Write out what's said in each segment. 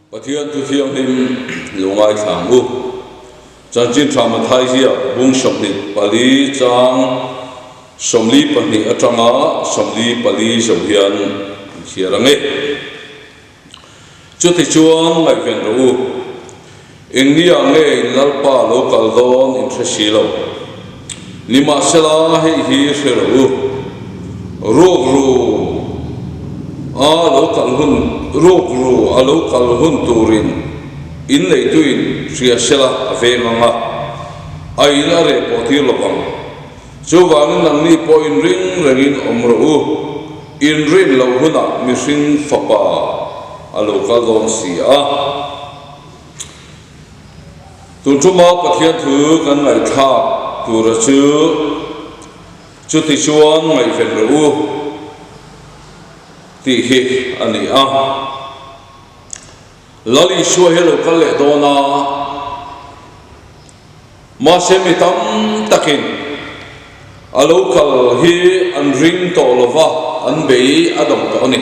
Pathian thu thianghlim lo ngaithla ang u. Chanchin tha Mathai ziak bung 24 chang 42 atanga 44 zo hian an chhiar ang e. Chutichuan ngaihven rawh u, eng nia nge in Lalpa lo kal dawn in hre si lo. Nimahsela hei hi hre rawh u, rukru a lo kal hun, rukru a lo kal hun turin in neituin hria sela a veng ang a, a in a reh pawh tir lo vang. Chuvangin nangni pawh inring rengin awm rawh u. Inrin loh hunah mihring fapa a lo kal dawn si a. Tun ṭuma Pathian thu kan ngaihthlak tura chu chuti chuan ngaihven rawh u tih hi a ni a. Lal Isua hi a lo kal leh dawn a. Mahse mi tam takin a lo kal hi an ring tawh lo va, an bei a dawng tawh a ni.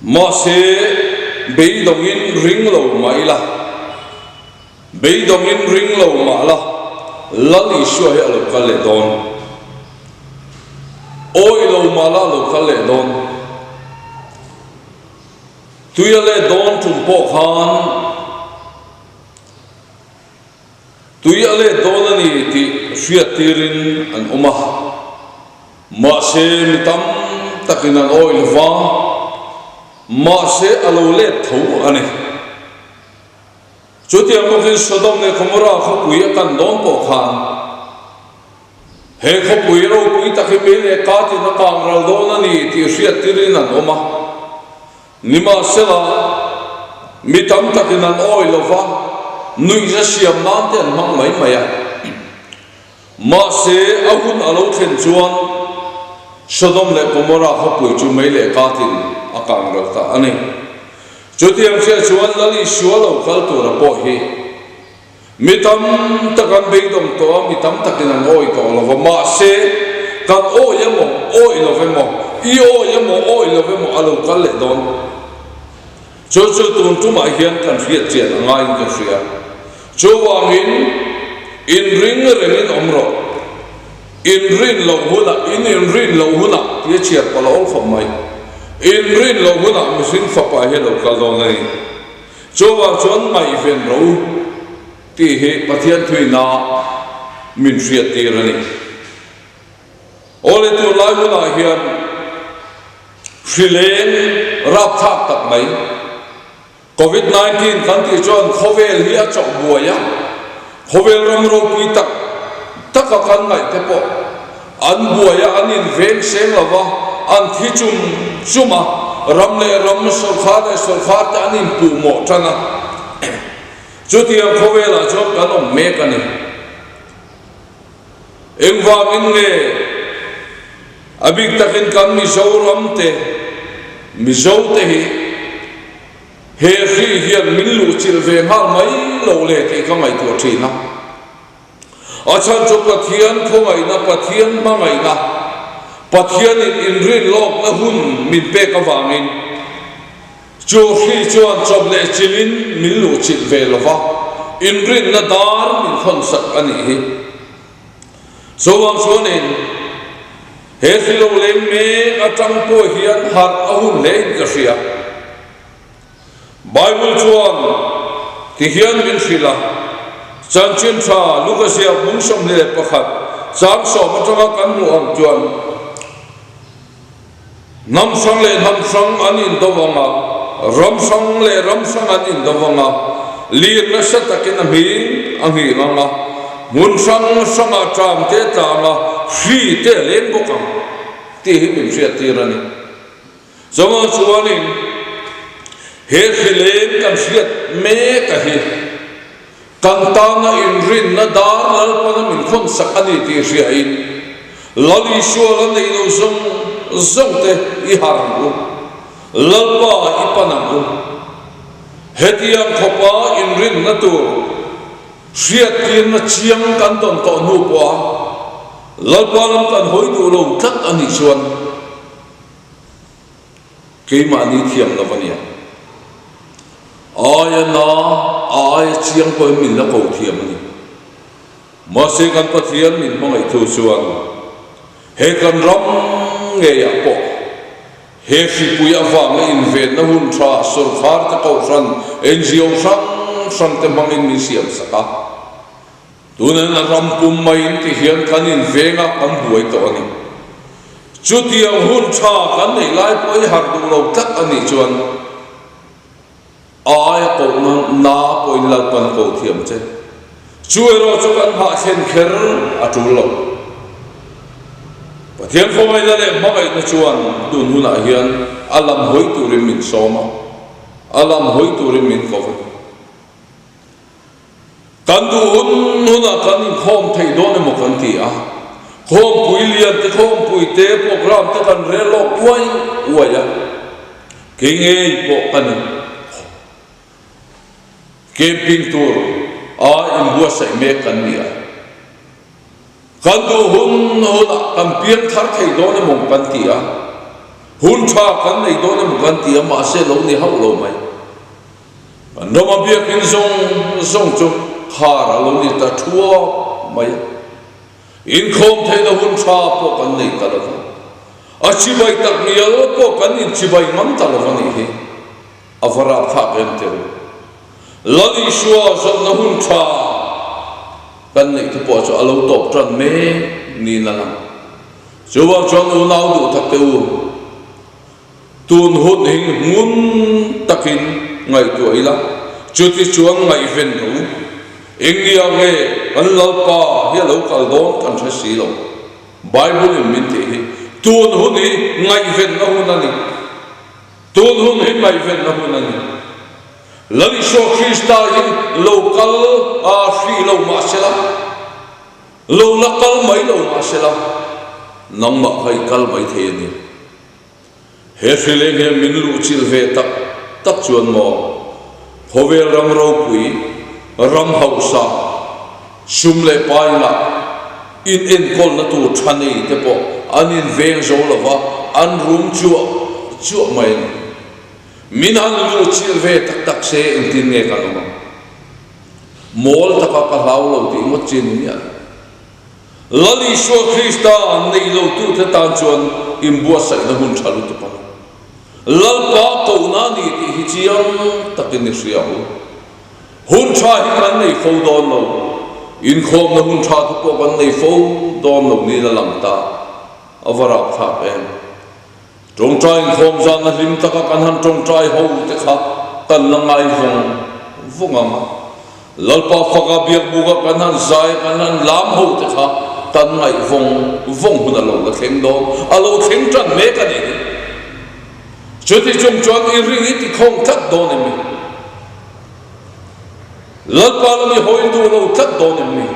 Mahse beidawngin ring lo mah ila, beidawngin ring lo mah la, Lal Isua hi a lo kal leh dawn. Awih lo mah la a lo kal leh dawn. Tui a let dawn tum pawh khan Tui a let dawn a ni tih hriattirin an awm a, mahse mi tam takin an awih lo va, mahse a lo let tho a ni. Chutiang bawkin Sodom leh Gomorrah khawpui a kan dawn pawh khan he khawpui ropui tak hi mei leh katin a kang ral dawn a ni tih hriattirin an awm a. Nimahsela, mi tam takin an awih lo va, nuihza siam nan te an hmang mai mai a. Mahse, a hun a lo thlen chuan Sodom leh Gomorrah khawpui chu mei leh katin a kang ral ta a ni. Chutiang hriat chuan Lal Isua lo kal tura pawh hi mi tam tak an beidawng tawh a, mi tam takin an awih tawh lo va. Mahse, kan awih emaw, awih lo emaw, i awih emaw, awih lo emaw a lo kal leh dawn. Chu chu tun tumah hian kan hriat chian a ngaiin ka hria. Chuvangin, inring rengin awm rawh. Inrin loh hunah, in inrin loh hunah tih a chhiar palh a awl khawp mai. Inrin loh hunah mihring fapa hi a lo kal dawn a ni. Chuvang chuan ngaihven rawh u tih hi Pathian thuina min hriattir a ni. Awle tunlai hunah hian hri leng rapthlak tak mai Covid 19 kan tih chuan khawvel hi a chawh buai a, khawvel ram ropui tak taka kan ngaih te pawh An buai a, an inveng seng lo va, an thi chum chum a, ram leh ram, sawrkhar leh sawrkhar te an inpuh mawh tan a. Chutiang khawvelah chuan kan awm mek a ni. Engvangin nge a bik takin kan Mizoram te, Mizo te hi he hri hian min luhchilh ve nghal mai lo le tih ka ngaihtuah thin a. A chhan chu Pathian khawngaihna, Pathian hmangaihna, Pathianin inrin lawkna hun min pek avangin chu hri chuan chawp leh chilhin min luhchilh ve lo va, inrinna dar min khawnsak a nih hi. Chuvang chuanin he hri lo leng mek atang pawh hian harh a hun hlein ka hria. Bible chuan ti hian min hrilh a, Chanchin tha Luka ziak bung 21 chang sawm atanga kan hmuh ang chuan, Hnam hrang leh hnam hrang an indo vang a, ram hrang leh ram hrang an indo vang a, lir nasa takin a hming a nghing ang a, hmun hrang hrangah ṭam te a tlang a, hri te a leng bawk ang tih hi min hriattir a ni. Chungah chuanin he hrileng kan hriat mek a hi kan tana inrinna dar Lalpana min khawnsak a ni tih hriain Lal Isua la nei lo zawng zawng te i har ang u, Lalpa i pan ang u. Hetiang khawpa inrinna tur hriattirna chiang kan tawn tawh hnu pawha Lalpa lam kan hawi duh lo tlat a nih chuan, Keimahni thiam lo a nia. Aia na, a aia chiang pawhin min la ko thiam a ni. Mahse kan Pathian min hmangaihtu chuan he kan ram ngeiah pawh he hripui avanga invenna hun tha sawrkar te kohhran NGO hrang hrang te hmangin min siam sak a. Tunin a ram pum maiin ti hian kan inveng a, kan buai tawh a ni. Chutiang hun tha kan neih lai pawh i harh duh lo tlat a nih chuan A aia kohna na pawhin Lalpan a ko thiam che. Chu erawh chu kan hah thlen kher a tul lo. Pathian khawngaihna leh hmangaihna chuan tun hunah hian a lam hawi turin min sawm a, a lam hawi turin min ko a ni. Kan duh hun hunah kan inkhawm thei dawn emaw kan ti a, khawmpui lian te khawmpui te program te kan rel lawk uai uai a, kei ngei pawh ka ni. Camping tur a inbuatsaih mek kan ni a. Kan duh hun hunah kan piang thar thei dawn emaw kan ti a, hun tha kan nei dawn emaw kan ti a, mahse lo ni hauh lo mai. Kan rama biakin zawng zawng chu khar a lo ni ta thuap mai a, inkhawm theihna hun tha pawh kan nei ta lo va, a chibai tak ngial pawh kan inchibai ngam ta lo va nih hi. A va rapthlak em teh u. Lal Isua zawhna hun tha kan neih te pawh chu a lo tawp tan mek niin a lang. Chuvang chuan unau duh tak teh u, tun hun hi ngun takin ngaihtuah ila, chuti chuan ngaihven rawh u. Engnia nge kan Lalpa hi a lo kal dawn kan hre si lo. Bible in min tih hi tun hun hi ngaihvenna hun a ni. Tun hun hi ngaihvenna hun a ni. Lal Isua Krista hi lo kal a hrih lo mah se la, lo la kal mai lo mah se la, nangmah kha i kal mai thei a ni. He hrileng hian min luhchilh ve tak tak chuan maw khawvel ram ropui, ram hausa, sum leh paingah inenkawlna tur tha nei te pawh an inveng zo lo va, an rum chuah chuah mai a ni. Min han luhchilh ve tak tak se engtin nge kan awm ang? Mawl taka ka hlau lo tih ngawt chi a ni miah lo. Lal Isua Krista neih lotute tan chuan inbuatsaihna hun tha lutuk a ni. Lalpa kohna a ni tih hi chiang takin i hria u. Hun tha hi kan nei fo dawn lo. Inkhawmna hun tha te pawh kan nei fo dawn lo niin a lang ta. A va rapthlak em. Tawngtai inkhawm zana hlim taka kan han tawngtai ho te kha kan la ngai vawng vawng ang a. Lalpa faka biakbuka kan han zai kan han lam ho te kha kan ngaih vawng vawng hun a lo la thleng dawn. A lo thleng tan mek a nih hi. Chuti chung chuan i ring i tikhawng tlat dawn em ni? Lalpa lam i hawi duh lo tlat dawn em ni?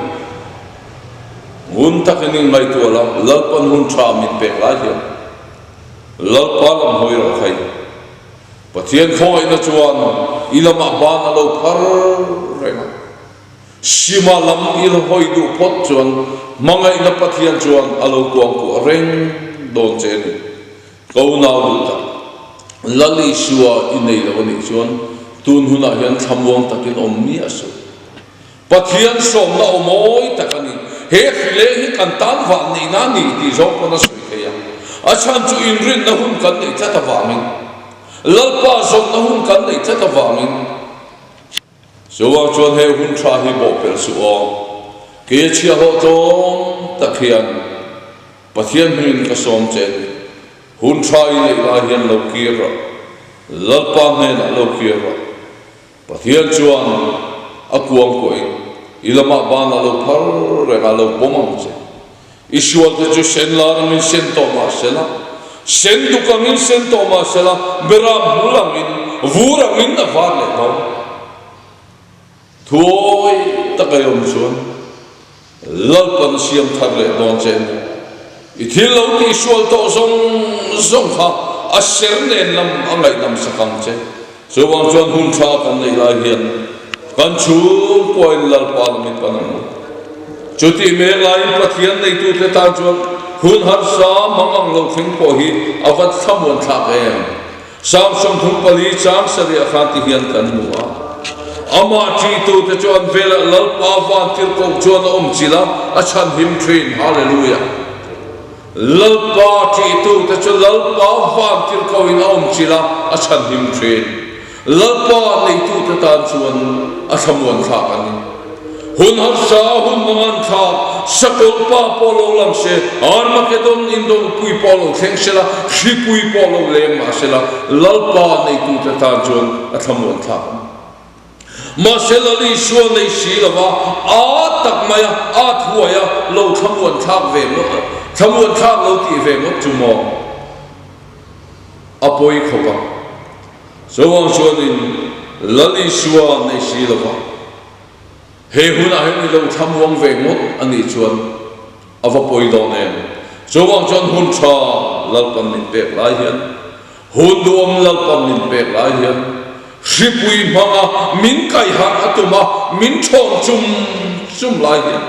Ngun takin in ngaihtuah la, Lalpan hun tha min pek lai hian Lalpa lam hawi rawh khai. Pathian khawngaihna chuan i lamah ban a lo phar reng a. Sima lam i la hawi duh phawt chuan hmangaihna Pathian chuan a lo kuangkuah reng dawn che a ni. Ka unau duh tak, Lal Isua i nei lo a nih chuan tun hunah hian thlamuang takin awm miah suh. Pathian sawmna aw mawi tak a ni. He hrileng hi kan tan vah neihna a ni tih zawng pawn a sawi thei a. A chhan chu inrinna hun kan neih tlat avangin, Lalpa zawmna hun kan neih tlat avangin, Chuvang chuan he hun tha hi bawhpelh suh aw. Kei a chhiahhlawh tlawm tak hian Pathian hmingin ka sawm che a ni. Hun tha i neih lai hian lo kir rawh. Lalpa hnenah lo kir rawh. Pathian chuan a kuangkuahin i lamah ban a lo phar reng a, a lo pawm ang che. I sualte chu sen lar angin sen tawh mah sela, sen duk angin sen tawh mah sela, beram hmul angin, vur angin a var leh dawn. Thuawi tak a awm chuan Lalpan a siam thar leh dawn che a ni. I thil lo tihsual tawh zawng zawng kha a ser nen lam a ngaihdam sak ang che. Chuvang chuan hun tha kan neih lai hian kan chhungkuain Lalpa lam i pan ang u. Chutih mek laiin Pathian neitute tan chuan hun harsa mang ang lo thleng pawh hi a va thlamuan thlak em? Psalm 34 chang sarih khan ti hian kan hmu a, Amah ṭihtute chu an velah Lalpa vantirhkoh chuan a awm chilh a, a chhanhim ṭhin. Hallelujah! Lalpa ṭihtute chu Lalpa vantirhkohin a awm chilh a, a chhanhim ṭhin. Lalpa neitute tan chuan a thlamuan thlak a ni. Hun harsa, hun mangan thlak, sakawlh pa pawh lo lang se, Armageddon indawlpui pawh lo thleng se la, hripui pawh lo leng mah se la, Lalpa neitute tan chuan a thlamuan thlak a ni. Mahse Lal Isua nei si lova, a tak mai a, at huai a, lo thlamuan thlak ve ngawt, thlamuan thlak lo tih ve ngawt chu maw? A pawi khawp a. Chuvang chuanin Lal Isua nei si lova, he hunah hian i lo thlamuang ve ngawt a nih chuan a va pawi dawn em? Chuvang chuan hun tha Lalpan min pek lai hian, hun duhawm Lalpan min pek lai hian, hripui hmanga min kaiharh a tum a, min thawn chum chum lai hian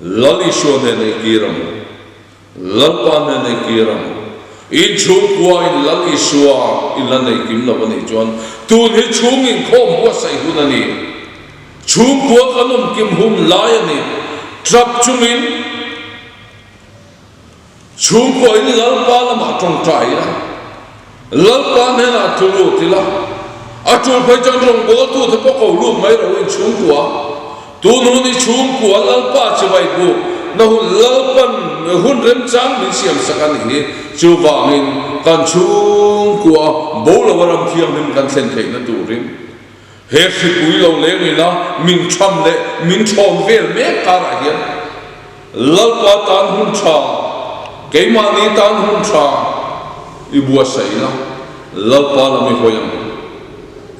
Lal Isua nen ei kir ang u. Lalpa nen ei kir ang u. In chhungkua in Lal Isua in la nei kim lo a nih chuan tun hi chhung inkhawm buatsaih hun a ni. Chhungkua kan awm kim hun lai a ni. Tap chungin chhungkua in Lalpa lamah tawngtai ila. Lalpa hnenah thu lut ila, a tul phei chuan rawngbawltute pawh ko lut mai ro in chhungkua. Tun hun i chhungkua Lalpa chibai buk na hun Lalpan hun remchang min siam sak a nih hi. Chuvangin kan chhungkua bo lo a ram thianghlim kan thlen theihna turin he hripui lo leng ila min tham leh min thawn vel mek karah hian Lalpa tan hun tha, keimahni tan hun tha i buatsaih ila Lalpa lam i hawi ang.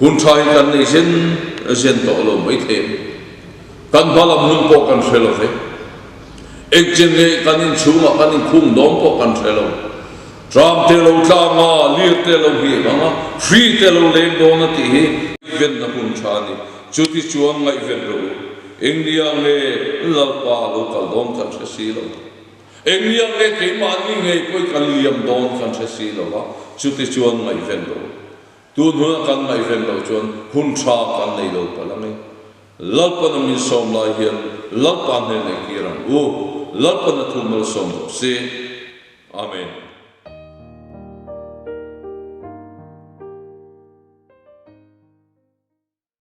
Hun tha hi kan nei zen zen tawh lo mai thei a, kan hma lam hun pawh kan hre lo ve. Engchen nge kan inchhungah kan inkhung dawn pawh kan hre lo. Tram te lo tlang a, lir te lo hih ang a, hri te lo leng dawn a tih hi venna hun tha a ni. Chuti chuan ngaihven rawh u. Engnia nge Lalpa lo kal dawn kan hre si lo. Engnia nge keimahni ngei pawhin kan liam dawn kan hre si lo va, chuti chuan ngaihven rawh u. Tun huna kan ngaihven loh chuan hun tha kan nei lo palh ang e. Lalpana min sawm lai hian Lalpa hnen ei kir ang u. Lalpana thu malsawm rawh se. Amen.